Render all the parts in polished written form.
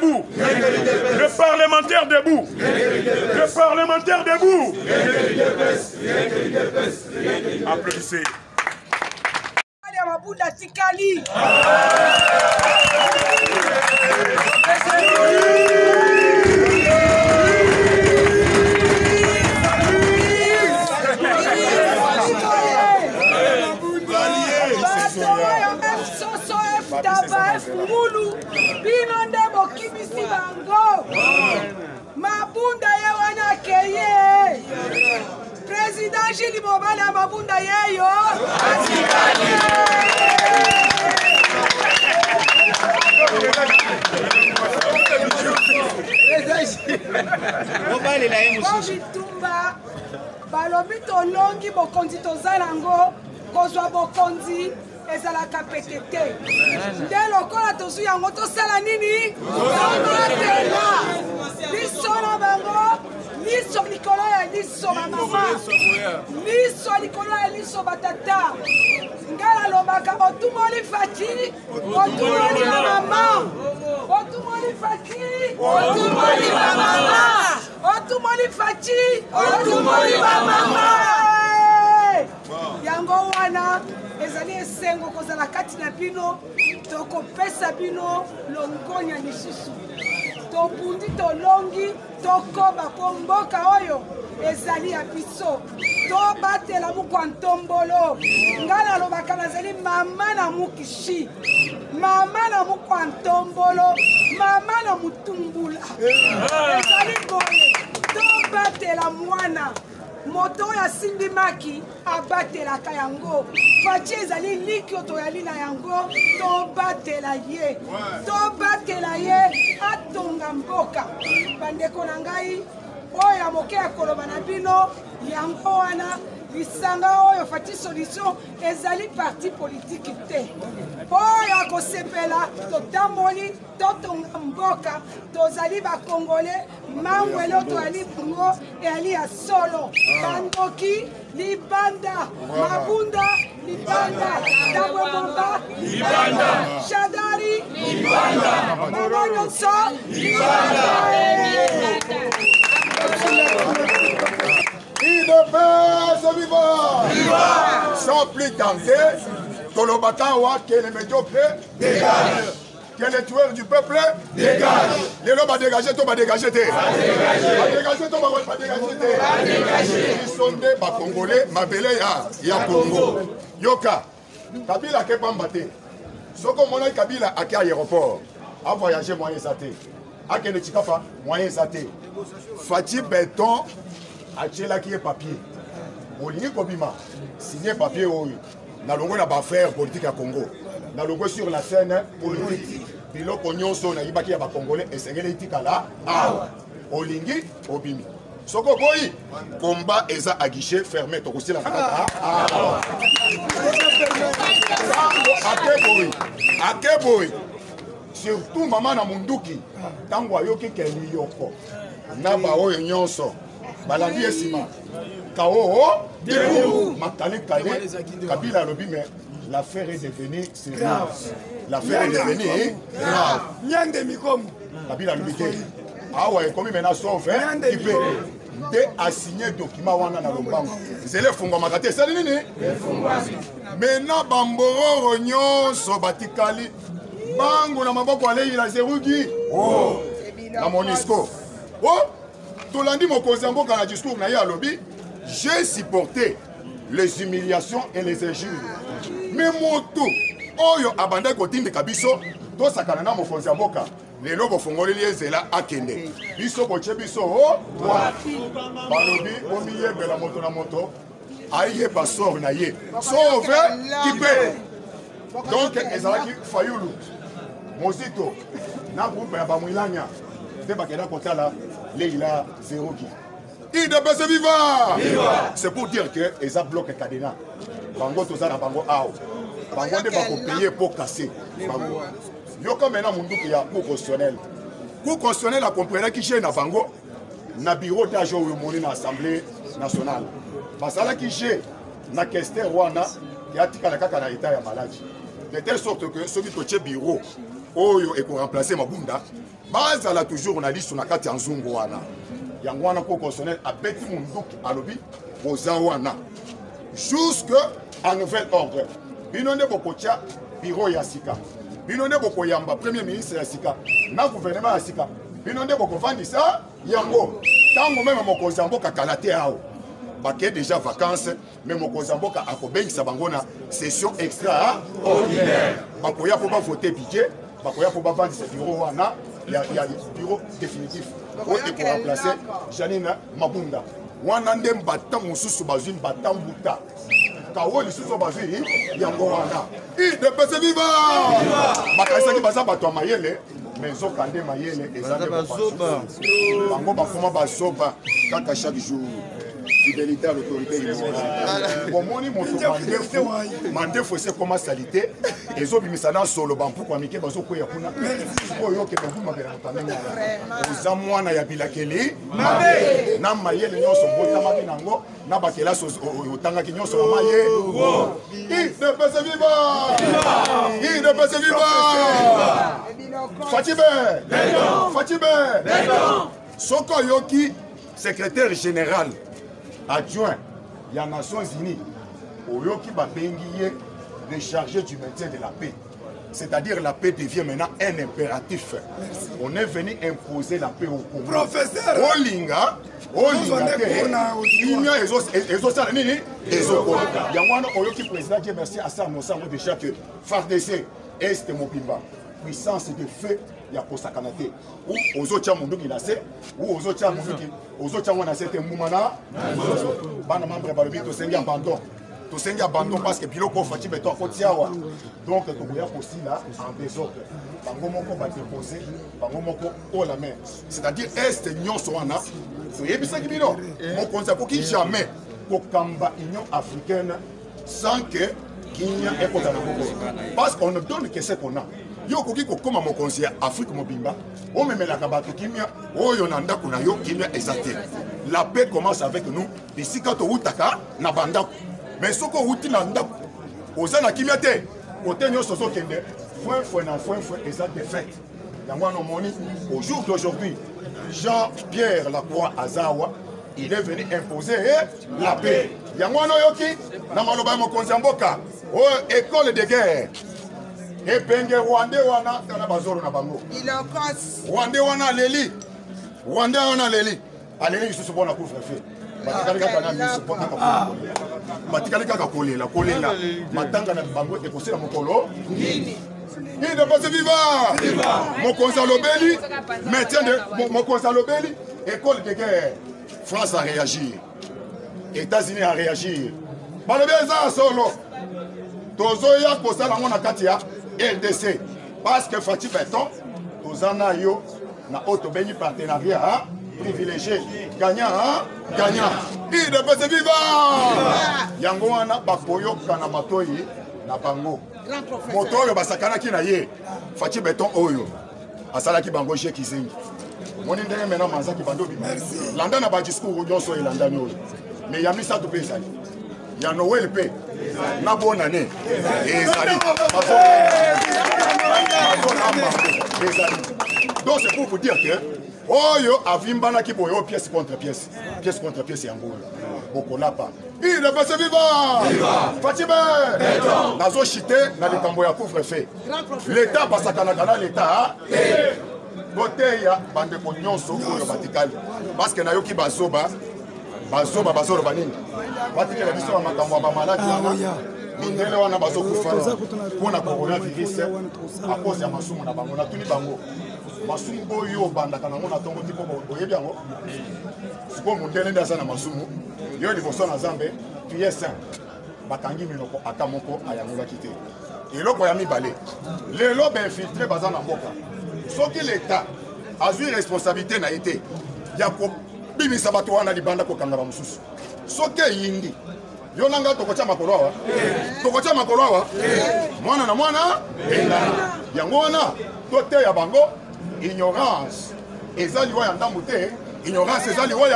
debout. Le parlementaire debout. Le parlementaire debout. Applaudissez. Mabunda tikali. Taba F ngulu bino nde bokimisi bango mabunda ye wana akeye président Gilles mobali ya mabunda yeyo bitumba balobi tolongi bokonzi toza nango kozwa bokonzi ezalaka pete te nde lokola tozwi yango tosala nini tobatela biso na bango liso likolo ya liso bamama liso likolo ya liso batata ngai nalobaka otumoli fati otumoli bamama otumoli fati otumoli bamama otumoli fati otumoli bamama yango wana ezali esengo kozala kati na bino tokopesa bino longonya lisusu tobundi tolongi tokoba mpo mboka oyo ezali ya biso tobatela mukwa ntombolo ngai nalobaka nazali mama na mukishi mama na mukwa ntombolo mama na mutumbula ezali boye tobatela mwana moto oyo asimbi maki abatelaka yango faci ezali liki oyo toyali na yango tobatela ye tobatela ye atonga mboka bandeko na ngai oyo ya moke ya koloba na bino yango wana lisanga oyo fati solution ezali parti politiki te oyo akosepela totamboli totonga mboka tozali bakongole mangwele oyo toyali bango eyali ya solo bandoki libanda mabunda libanda tabwe momba libanda shadari libanda bango nyonso libanda UDPS viva! Viva! Sans plus tarder, tolobaka awa que les médiocres dégagent. Que les tueurs du peuple dégagent. Lelo ba dégager to ba dégager te. Ba dégager to ba dégager te. Biso nde ba Congolais mabele ya ya Congo. Yoka Kabila ake pamba te. Soki omonaki Kabila ake aéroport, a voyager moyen eza te. Akende Tshikapa moyen eza te. Fatshi Beton atielaki ye papier. Olingi kobima, signer papier oyo. Nalongwe na ba affaires politique ya Congo. Nalongwe sur la scène politique. Biloko nyonso nayibaki ya ba Congolais esengeli etikala awa. Olingi obimi. Soki oboyi, combat eza à guichet fermé, tokosila na kaka awa. Tango ake boye, ake boye. Surtout mama na munduki, tango ayoki ke miyoko na baoyo nyonso balandi ye nsima kao debout makale kale Kabila alobi mais l'affaire est devenue sérieuse, l'affaire est devenue grave. Nyande mikomo Kabila alobi te awa ekomi maintenant sauf ipe nde asigne document wana na lombango nzela efungwamaka te esali nini maintenant bambororo nyonso batikali bango na maboko aleyila zerugi oh, na monisco oh, tolandi mokonzi ya mboka na discours na ye alobi j'ai supporté les humiliations et les injures mais moto oyo abandaki kotindika biso tosakana na mokonzi ya mboka lelo bofongoleli ye nzela akende biso botie biso o wapi balobi bomiyebela moto na moto ayeba sort na ye sauve kipe donc ezalaki Fayulu Mozito na groupe ya bamwilanya nde bakenda kotala Leila Zerouki. UDPS viva! Viva! C'est pour dire que eza bloc cadenas bango toza na bango awa bango nde bakopaye po kase bango yoka maintenant munduki ya cour constitutionnelle. Cour constitutionnelle akomprenaki jeu na bango na bureau d'âge oyo omoni na assemblée nationale basalaki jeu na kester wana ya atikala kaka na etat ya maladi de telle sorte que soki totie bureau Oyo ekoremplace Mabunda, bazala toujours na liso na kati ya nzungu wana. Yango wana Cour constitutionnelle abeti munduki, alobi boza wana jusque à nouvel ordre. Bino nde bokotia bureau ya sika, bino nde bokoyamba premier ministre ya sika na gouvernement ya sika, bino nde bokovandisa yango. Ntango meme mokonzi ya mboka kala te awa bake déjà vacances, mais mokonzi ya mboka akobengisa bango na session extraordinaire, bakoya mpo bavote budget, bakoya mpo bavandisa bureau wana ya bureau définitif oyo ekoremplace Janine Mabunda. Wana nde mbata mosusu bazwi mbata mbuta kawo lisusu bazwi yango wana. UDPS viva! Bakanisaki baza bato ya mayele, mais nzoka nde mayele eza nde bango bakoma bazoba kaka chaque jour. Fidélité à l'autorité immorale. Bomoni moto mandefu, mandefu ese ekoma salite, ezobimisa na solo bampuku ya mike bazokweya kuna. Sikoyo okende ogumbamela moto ndenge wana, oza mwana ya bilakeli mabe na mayele nyonso obotamaki nango na bakelasi otangaki nyonso na maye. UDPS viva! UDPS viva! Fatshi be! Fatshi be! Soki oyoki secrétaire général adjoint ya Nations Unies, oyoki babengi ye le chargé du maintien de la paix, c'est-à-dire la paix devient maintenant un impératif. Merci. On est venu imposer la paix au Congo. Professeur. Olinga, olinga te. Kimia ezosala nini? Ezokoleka. Yango wana oyoki président Dieu merci asa annonce yango déjà que FARDC Est mobimba puissance de feu ya kosakana te. Ou ozotia munduki na se, ou ozotia munduki, ozotia ngo na se te mbuma na bana membre balobi tosengi abandon. Tosengi abandon parce que biloko Fatshi Béton akoti awa. Donc tokoya kosila en désordre. Bango moko ba déposer, bango moko haut la main. C'est-à-dire Est nyonso wana toyebisaki bino mokonzi akoki jamais kokamba Union africaine sans que kimia ekota na moko, parce qu'on ne donne que ce qu'on a. Yo okoki kokóma mokonzi ya Afrique mobimba, omemelaka bato kimia oyo na ndako na yo kimia eza te. La paix commence avec nous, bisika towutaka na bandako. Mais soki owuti na ndako oza na kimia te, kote nyonso ozokende foinfoin na foinfoin, eza défaite. Yango wana omoni au jour d'aujourd'hui Jean-Pierre Lacroix azawa, il est venu imposer la paix. Yango wana oyoki na maloba ya mokonzi ya mboka oyo école de guerre epenge rwandais wana, tala bazoro na bango. Rwandais wana aleli, rwandais wana aleli, aleli lisusu mpona couvre-feu. Batikali kaka na miso mpo kaka batikali kaka kolela kolela, matanga na bango ekosila mokolo nini? UDPS viva! Mokonzi alobeli maintien de mokonzi alobeli école de guerre. France a réagi, États-Unis a réagi, balobi eza ya solo, tozoya kosala yango na kati ya RDC parce que Fatshi Béton toza na yo na oyo tobengi partenariat privilégié gagnant gagnant. UDPS viva! Yango wana bakoyoka na matoi na bango. Moto oyo basakanaki na ye Fatshi Béton oyo asalaki bango je kizengi, omoni ndenge mena manzaki bando bima landa na badiscours nyonso elandani oyo. Mais ya misato mpe ezali ya Noël mpe na bonne année ezali, bazolamba ezali. Donc c'est pour vous dire que oyo avimbanaki boye oyo pièce contre pièce, pièce contre pièce, yango oyo bokolapa. UDPS viva! Fatshi be! Nazochite na likambo ya couvre-feu. L'état basakanaka na l'état te. Boteya bandeko nyonso oyo batikali, parce que nayoki bazoba bazoba bazoloba nini, batikela biso ba makambo ya bamaladi wana, mindele wana bazokufa mpona coronavirus à cause ya masumu na bango. Natuni bango, masumu oyo obandaka nango na ntongo ti mpo oyebi yango sikoyo, mondele nde aza na masumu, yo liboso na Nzambe tu es saint? Bakangi minoko, ata moko ayangolaki te. Eloko ya mibale, lelo bainfiltré baza na mboka. Soki leta azwi responsabilité na ye te ya kobimisa bato wana libanda, kokanga bamosusu, soki eyindi yo na ngai, tokotia makolo awa, tokotia makolo awa, mwana na mwana engana. Yango wana toteya bango, ignorance eza liwa ya ndambu te, ignorance eza liwa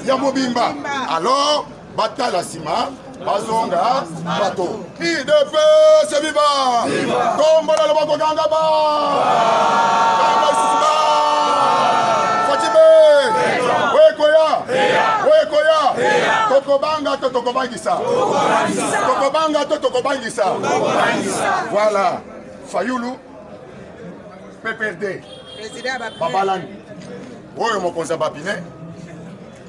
ya mobimba. Alors batala nsima. Bazonga bato. Udps viva! Tombola loboko ganga ba! Ganga lisusu ba! Fatshi be! Oyo ekoya! Oyo ekoya! Tokobanga to tokobangisa? Tokobanga to tokobangisa? Voilà. Fayulu PPRD babalani oyo mokonzi ya bapine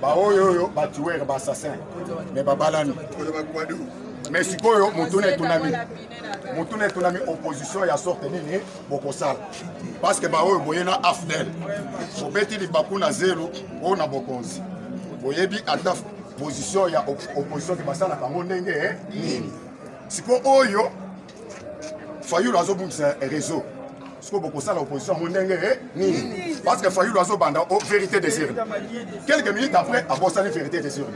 baoyo oyo batuere baassassin me babalani me sikoyo motuna etunami motuna etunami opposition ya sorte nini bokosala parce que baoyo boye na afdel bobeti libaku na zelo oyo na bokonzi boyebi ata position ya opposition ke basalaka yango ndenge nini sikoyo oyo Fayulu azobungisa réseau sikoyo bokosala opposition yango ndenge eh, nini parce que Fayulu azobanda o vérité des urnes quelques minutes après abosani vérité des urnes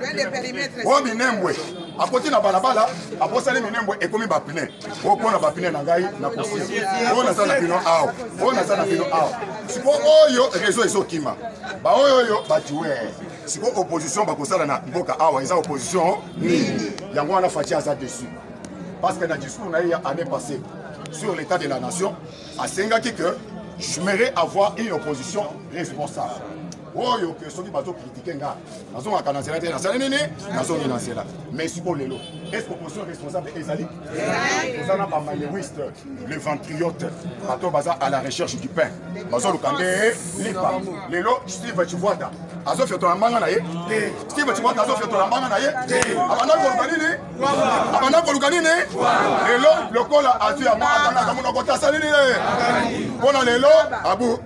oyo minembwe akoti na balabala abosani minembwe ekomi bapine oyo mpo na bapine na ngai na kosia oyo naza na bino awa oyo naza na bino awa sikoyo oyo réseau ezokima baoyo oyo batuer sikoyo opposition bakosala na mboka awa eza opposition nini yango wana Fatshi aza dessus parce que na discours na ye ya année passée sur l'état de la nation asengaki que j'aimerais avoir une opposition responsable oyo ke soki bazokritike nga nazongaka na nzela te nasali nini nazongi na nzela mais sikoyo lelo est ce opposition responsable ezali toza na bamalewiste le ventriote bato baza à la recherche du pain bazoluka nde lipa lelo steve chivuata azofiotola mbanga na ye steve chivuata azofiotola mbanga na ye abanda koluka nini abanda koluka nini lelo lokola azwi yango akangaka monoko te asali nini mpo na lelo abu.